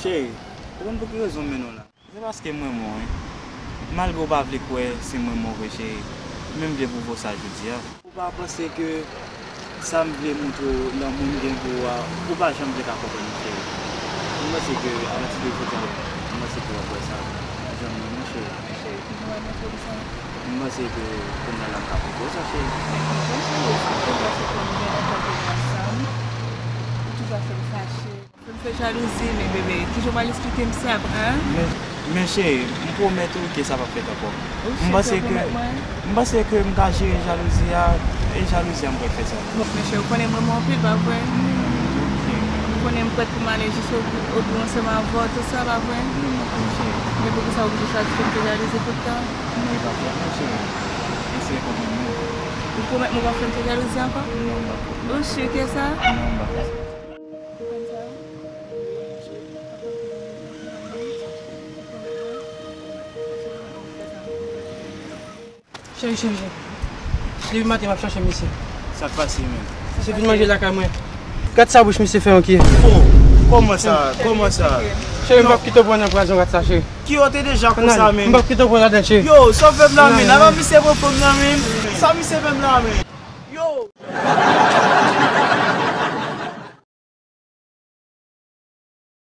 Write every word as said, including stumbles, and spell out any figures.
Cheri, ou konn pou ki rezon m mennen w la? Se paske m renmen w, wi. Malgre w pa vle kwè si m renmen w vre, cheri, men m vle pwouve w sa jodi a. Ou pa panse ke sa m vle montre w, lanmou m gen pou ou a, ou pa janm vle ka konprann li, cheri? M panse ke apati de jodi a, m panse ke w ap wè sa. Janm nan, non, cheri. Cheri, kijan w ap montre m sa? M panse ke kounye a la m ka pwouve w sa, cheri. Bon, cheri, sa te vre, se ke nou gen lontan ke nou ansanm. Ou toujou ap fè m fache. Fè m fè jalouzi, men bebe, kijan w pral eksplike m sa, hein? Men, men cheri, m pwomèt ou ke sa p ap fèt ankò. M panse ke, m panse ke m ka jere jalouzi a, e jalouzi a m pral fè sa. Bon, men cheri, ou konnen m renmen w anpil, pa vre? Ou konnen m prèt pou m ale jis o, o bou ansanm avè w, tout sa, pa vre? Men poukisa w oblije chwazi fè m fè jalouzi tout tan? Non, e pa vre, non, cheri. Eseye konprann mwen. Ou pwomèt mwen w p ap fè m fè jalouzi ankò? Non, m p ap fè. Ou si ke sa? Non, m p ap fè sa. Cheri, cheri, cheri. Depi maten m ap chache misye. Sa k pase, menm? Misye vin manje lakay mwen. Gad sa bouch misye fè yon kye. Oh, kòman sa? Kòman sa? Cheri, m p ap kite w pran nan pwazon rat sa, cheri. Kye w te deja konsa, menm? M p ap kite w pran ladan, cheri. Yo, sa w fè m la, menm? Apa misye pran fanm nan, menm? Sa misye fè m la, menm? Yo!